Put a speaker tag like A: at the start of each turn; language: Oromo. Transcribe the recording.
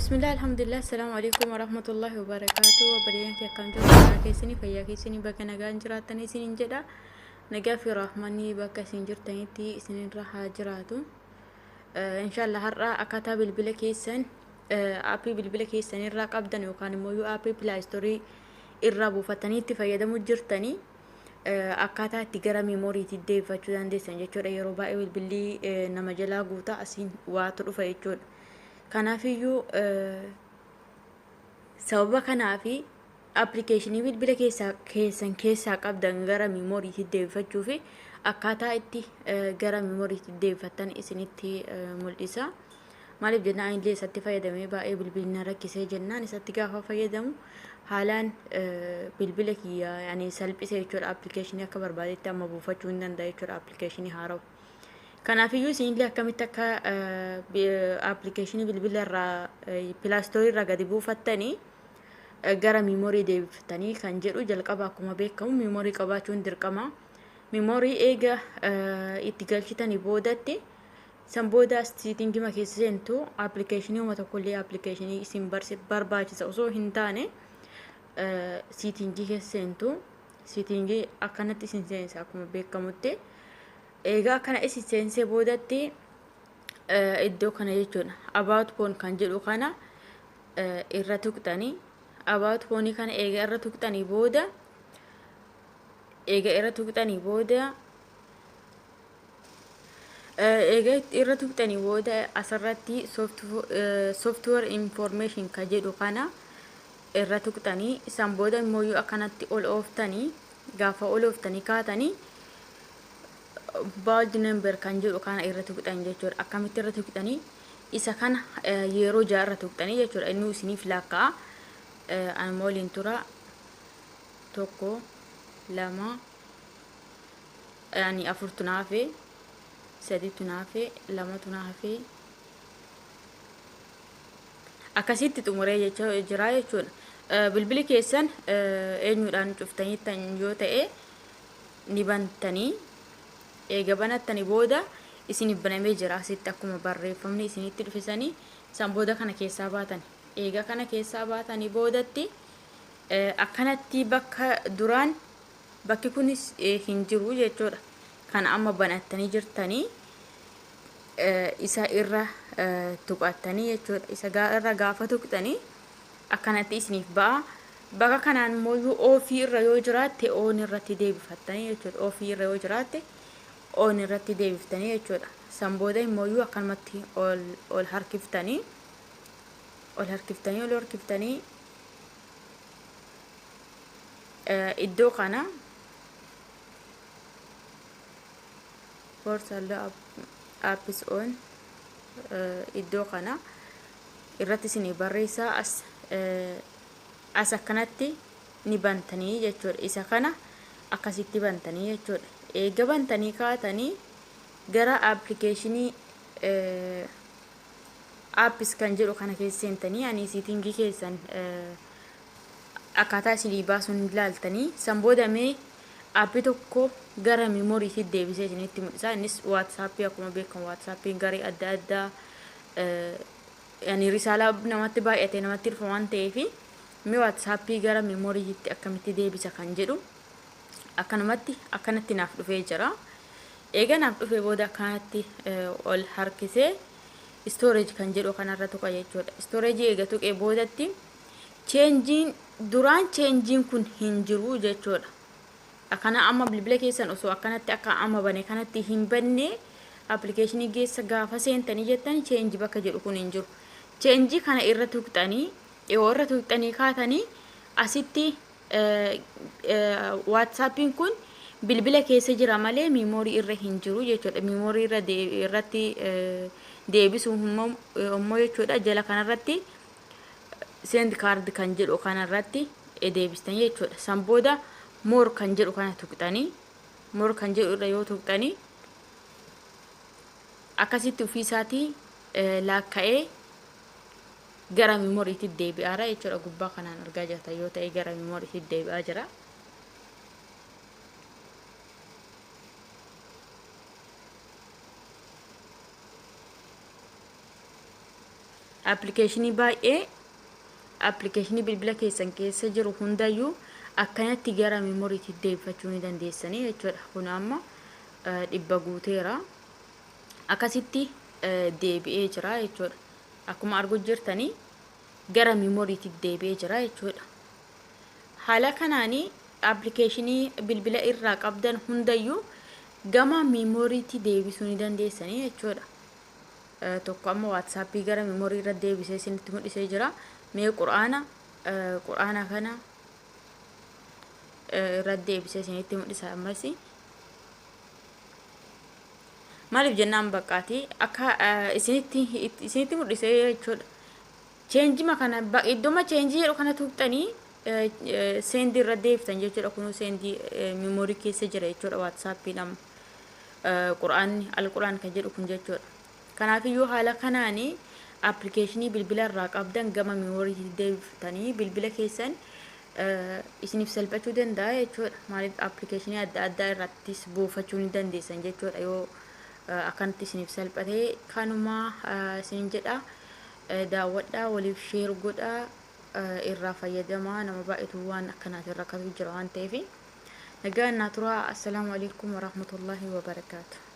A: Bismillah, alhamdulillah, assalamu alaikum warahmatullahi wabarakatuh. Obboleeyyan kee, akkam jirtu? Nagaa keessanii, fayyaa keessanii, bakka nagaan jiraattan isiniin jedha. Nagaa fi rahmanni bakka isin jirtanitti isinirra haa jiraatu. Inshallah, har'a akkaataa bilbila keessan aappii bilbila keessan irraa qabdan yookaan immoo yoo aappii Play Store irraa buufatanii itti fayyadamuu jirtanii akkaataa itti gara memooriitti deebifachuu dandeessan jechuudha. Yeroo baay'ee bilbilli nama jalaa guutaa asiin waatu dhufa jechuudha. Kanaafiyyuu sababa kanaafi appilikeeshinii bilbila keessaa keessan keessaa qabdan gara memooriitti deebifachuu fi akkaataa itti gara memooriitti deebifattan isinitti mul'isa. Maaliif jennaan, illee isatti fayyadamee baay'ee bilbilli na rakkisee jennaan, isatti gaafa fayyadamu haalaan bilbila kiyya yani salphise jechuudha. Appilikeeshinii akka barbaadetti amma buufachuu hin danda'a jechuudha, appilikeeshinii haarawa. Kanaafiyyuu isinillee akkamitti akka appilikeeshinii bilbila irraa Play Store irraa gadi buufattanii gara miimoorii deebiftanii kan jedhu, jalqaba akkuma beekamu miimoorii qabaachuun dirqama. Miimoorii eega itti galchitanii boodatti, san booda settingima keessa seentu. Appilikeeshinii uma tokkollee appilikeeshinii isin barbaachisa osoo hin taane settingii keessa seentu. Settingii akkanatti isin seensa akkuma beekamutti. Egaa akkana isin seensee boodatti iddoo kana jechuudha. About phone kan jedhu kana irra tuqxanii, about phone kana eega irra tuqxanii booda, eega irra tuqxanii booda, eega irra tuqxanii booda, asirratti software information kan jedhu kana irra tuqxanii, san booda immoo akkanatti ol ooftanii, gaafa ol ooftanii kaatanii build number kan jedhu kana irra tuqxan jechuudha. Akkamitti irra tuqxanii? Isa kana yeroo ja'a irra tuqxanii jechuudha. Inni isiniif laakka'a. Anuma waliin tura. Tokko, lama, yani afurtu naafe, saditu naafe, lamatu naafe, akkasitti xumuree jecha jira jechuudha. Bilbili keessan eenyudhaan cuftanii yoo ta'e ni bantanii, eega banattanii booda isiniif banamee jira. Asitti akkuma barreeffamni isinitti dhufisanii, san booda kana keessaa baatan. Eega kana keessaa baatanii boodatti akkanatti bakka duraan bakki kunis hin jiru jechuudha. Kana amma banattanii jirtanii isa irra tuqattanii jechuudha. Isa irra gaafa tuqxanii akkanatti isiniif ba'a. Bakka kanaan immoo off irra yoo jiraatte on irratti deebifattanii jechuudha. Off irra yoo jiraatte on irratti deebiftanii jechuudha. San booda immoo akkanumatti ol ol harkiftanii, ol harkiftanii, ol harkiftanii, iddoo kana force allow apps on iddoo kana irratti isinii barreessaa. As akkanatti ni bantanii jechuudha. Isa kana akkasitti bantanii jechuudha. Eega bantanii kaatanii gara appilikeeshinii apps kan jedhu kana keessa seentanii, ani settingii keessan akkaataa isinii baasuun ilaaltanii, san booda mee aappii tokko gara miimooriitti deebisee isinitti mul'isa. Innis WhatsAppii. Akkuma beekamu WhatsAppiin garee adda addaa yani risaalaa namatti baay'ate namatti dhufa waan ta'eef, mee WhatsAppii gara miimooriitti akkamitti deebisa kan jedhu akkanumatti akkanatti naaf dhufee jira. Eega naaf dhufee booda akkanatti ol harkisee storage kan jedhu kanarra tuqa jechuudha. Storage eega tuqee boodatti changeiin duraan changeiin kun hin jiru jechuudha. Akkana amma bilbila keessan osoo akkanatti akka amma bane kanatti hin banne, appilikeeshinii keessa gaafa seentanii jettan change bakka jedhu kun hin jiru. Change kana irra tuqxanii, yoo irra tuqxanii kaatanii, asitti WhatsAppiin kun bilbila keessa jira malee miimoorii irra hin jiru jechuudha. Miimoorii irra irratti deebisuu immoo jechuudha, jala kanarratti send card kan jedhu kanarratti deebistanii jechuudha. San booda more kan jedhu kana tuqxanii, more kan jedhu irra yoo tuqxanii, akkasitti ofii isaatii laakka'ee gara miimooriitti deebi'aara jechuudha. Gubbaa kanaan argaa jirta yoo ta'e gara miimooriitti deebi'aa jira. Appilikeeshinii baay'ee, appilikeeshinii bilbila keessan keessa jiru hundayyuu akkanatti gara meemoriitti deebifachuu ni dandeessanii jechuudha. Kun amma 100 guuteera. Akkasitti deebi'ee jira jechuudha. Akkuma arguu jirtanii gara meemoriitti deebi'ee jira jechuudha. Haala kanaanii appilikeeshinii bilbila irraa qabdan hundayyuu gama meemoriitti deebisuu ni dandeessanii jechuudha. Tokko amma Waatsaappii gara meemorii irra deebisee isinitti mul'isee jira. Mee quraana kana irra deebisee isinitti mul'isa ammas. Maaliif jennaan baqqaati akka isinitti mul'isee jechuudha. Cheenjima kana iddooma cheenjii jedhu kana tuqxanii seendii irra deebiftan jechuudha. Kunuu seendii meemorii keessa jira jechuudha, Waatsaappiin amma quraanni alquraan kan jedhu kun jechuudha. Kanaafiyyuu haala kanaanii appilikeeshinii bilbila irraa qabdan gama meemoriitti deebiftanii bilbila keessan isiniif salphachuu danda'a jechuudha. Maaliif, appilikeeshinii adda addaa irrattis buufachuu ni dandeessan jechuudha yoo akkanatti isiniif salphatee. Kanuma isin jedha, daawwadhaa, waliif share godhaa, irraa fayyadamaa. Nama baay'eetu waan akkanaatiin rakkatu jira waan ta'eef. Nagaan naa turaa. Assalaamu alaikum warahmatullaahi wabarakaatu.